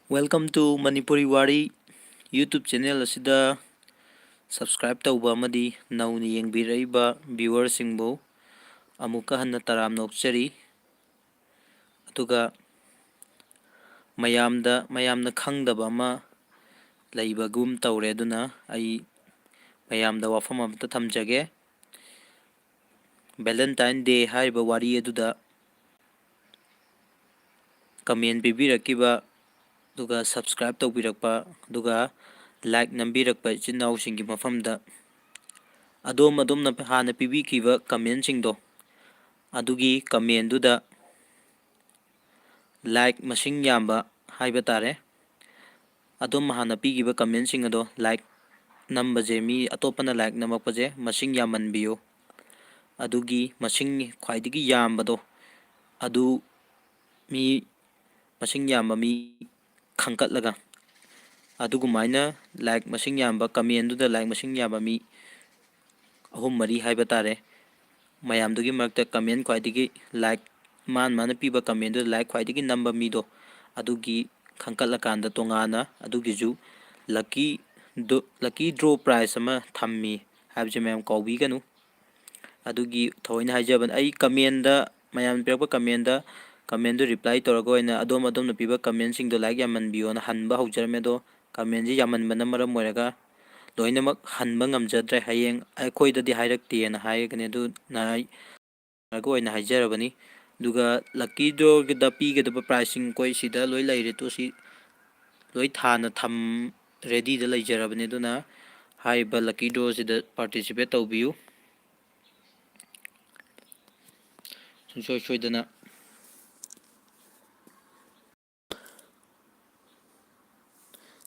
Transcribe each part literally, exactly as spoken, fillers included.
Welcome to Manipuri Wari YouTube channel ꯑꯁꯤꯗ subscribe ꯇꯧꯕ ꯑꯃꯗꯤ ꯅꯧꯅ ꯌꯦꯡꯕꯤꯔꯛꯏꯕ viewerꯁꯤꯡꯕꯨ ꯑꯃꯨꯛꯀ ꯍꯟꯅ ꯇꯔꯥꯝꯅ ꯑꯣꯛꯆꯔꯤ꯫ ꯑꯗꯨꯒ ꯃꯌꯥꯝꯗ, ꯃꯌꯥꯝꯅ ꯈꯪꯗꯕ ꯑꯃ ꯂꯩꯕꯒꯨꯝ ꯇꯧꯔꯦ, ꯑꯗꯨꯅ ꯑꯩ ꯃꯌꯥꯝꯗ ꯋꯥꯐꯝ ꯑꯃꯇ ꯊꯝꯖꯒꯦ꯫ Valentine Day ꯍꯥꯏꯔꯤꯕ ꯋꯥꯔꯤ ꯑꯗꯨꯗ comment ꯄꯤꯕꯤꯔꯛꯈꯤꯕ, ꯑꯗꯨꯒ subscribe ꯇꯧꯕꯤꯔꯛꯄ, ꯑꯗꯨꯒ like ꯅꯝꯕꯤꯔꯛꯄ ꯏꯆꯤꯟ ꯏꯅꯥꯎꯁꯤꯡꯒꯤ ꯃꯐꯝꯗ ꯑꯗꯣꯝ ꯑꯗꯣꯝꯅ ꯍꯥꯟꯅ ꯄꯤꯕꯤꯈꯤꯕ commentꯁꯤꯡꯗꯣ, ꯑꯗꯨꯒꯤ commentꯗꯨꯗ like ꯃꯁꯤꯡ ꯌꯥꯝꯕ ꯍꯥꯏꯕ ꯇꯥꯔꯦ, ꯑꯗꯣꯝ ꯍꯥꯟꯅ ꯄꯤꯈꯤꯕ commentꯁꯤꯡ ꯑꯗꯣ like ꯅꯝꯕꯁꯦ, ꯃꯤ ꯑꯇꯣꯞꯄꯅ like ꯅꯝꯃꯛꯄꯁꯦ ꯃꯁꯤꯡ ꯌꯥꯝꯃꯟꯕꯤꯌꯨ꯫ ꯑꯗꯨꯒꯤ ꯃꯁꯤꯡ ꯈ꯭ꯋꯥꯏꯗꯒꯤ ꯌꯥꯝꯕꯗꯣ, ꯑꯗꯨ ꯃꯤ ꯃꯁꯤꯡ ꯌꯥꯝꯕ ꯃꯤ ꯈꯟꯒꯠꯂꯒ, ꯑꯗꯨꯒꯨꯃꯥꯏꯅ like ꯃꯁꯤꯡ ꯌꯥꯝꯕ, commentꯗꯨꯗ like ꯃꯁꯤꯡ ꯌꯥꯝꯕ ꯃꯤ ꯑꯍꯨꯝ ꯃꯔꯤ ꯍꯥꯏꯕ ꯇꯥꯔꯦ, ꯃꯌꯥꯝꯗꯨꯒꯤ ꯃꯔꯛꯇ comment ꯈ꯭ꯋꯥꯏꯗꯒꯤ like, ꯃꯥꯅ ꯃꯥꯅ ꯄꯤꯕ commentꯗꯨꯗ like ꯈ꯭ꯋꯥꯏꯗꯒꯤ ꯅꯝꯕ ꯃꯤꯗꯣ, ꯑꯗꯨꯒꯤ ꯈꯟꯒꯠꯂꯀꯥꯟꯗ ꯇꯣꯉꯥꯟꯅ ꯑꯗꯨꯒꯤꯁꯨ lucky, lucky draw prize ꯑꯃ ꯊꯝꯃꯤ ꯍꯥꯏꯕꯁꯦ ꯃꯌꯥꯝ ꯀꯥꯎꯕꯤꯒꯅꯨ꯫ ꯑꯗꯨꯒꯤ ꯊꯑꯣꯏꯅ ꯍꯥꯏꯖꯕꯅꯤ꯫ ꯑꯩ commentꯗ, ꯃꯌꯥꯝꯅ ꯄꯤꯔꯛꯄ commentꯗ, commentꯗꯨ reply ꯇꯧꯔꯒ ꯑꯣꯏꯅ ꯑꯗꯣꯝ ꯑꯗꯣꯝꯅ ꯄꯤꯕ commentꯁꯤꯡꯗꯣ like ꯌꯥꯝꯃꯟꯕꯤꯌꯣꯅ ꯍꯟꯕ ꯍꯧꯖꯔꯝꯃꯦ꯫ ꯑꯗꯣ commentꯁꯤ ꯌꯥꯝꯃꯟꯕꯅ ꯃꯔꯝ ꯑꯣꯏꯔꯒ ꯂꯣꯏꯅꯃꯛ ꯍꯟꯕ ꯉꯝꯖꯗ꯭ꯔꯦ꯫ ꯍꯌꯦꯡ ꯑꯩꯈꯣꯏꯗꯗꯤ ꯍꯥꯏꯔꯛꯇꯦꯅ ꯍꯥꯏꯔꯒꯅꯤ꯫ ꯑꯗꯨꯅ ꯑꯩ ꯑꯣꯏꯅ ꯍꯥꯏꯖꯔꯕꯅꯤ꯫ ꯑꯗꯨꯒ lucky drawꯒꯤꯗ ꯄꯤꯒꯗꯕ prizeꯁꯤꯡ ꯑꯩꯈꯣꯏ ꯁꯤꯗ ꯂꯣꯏ ꯂꯩꯔꯦ꯫ ꯇꯣ ꯁꯤ ꯂꯣꯏ ꯊꯥꯅ ꯊꯝ, readyꯗ ꯂꯩꯖꯔꯕꯅꯤ꯫ ꯑꯗꯨꯅ ꯍꯥꯏꯔꯤꯕ lucky drawꯁꯤꯗ participate ꯇꯧꯕꯤꯌꯨ ꯁꯨꯡꯁꯣꯏ ꯁꯣꯏꯗꯅ꯫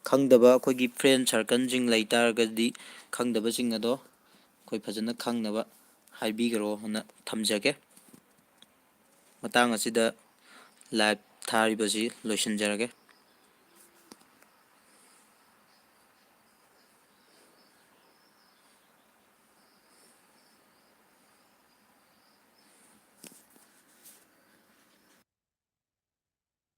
ꯈꯪꯗꯕ ꯑꯩꯈꯣꯏꯒꯤ friend circleꯁꯤꯡ ꯂꯩ ꯇꯥꯔꯒꯗꯤ, ꯈꯪꯗꯕꯁꯤꯡ ꯑꯗꯣ ꯑꯩꯈꯣꯏ ꯐꯖꯅ ꯈꯪꯅꯕ ꯍꯥꯏꯕꯤꯈ꯭ꯔꯣ ꯍꯥꯏꯅ ꯊꯝꯖꯒꯦ꯫ ꯃꯇꯥꯡ ꯑꯁꯤꯗ live ꯊꯥꯔꯤꯕꯁꯤ ꯂꯣꯏꯁꯤꯟꯖꯔꯒꯦ꯫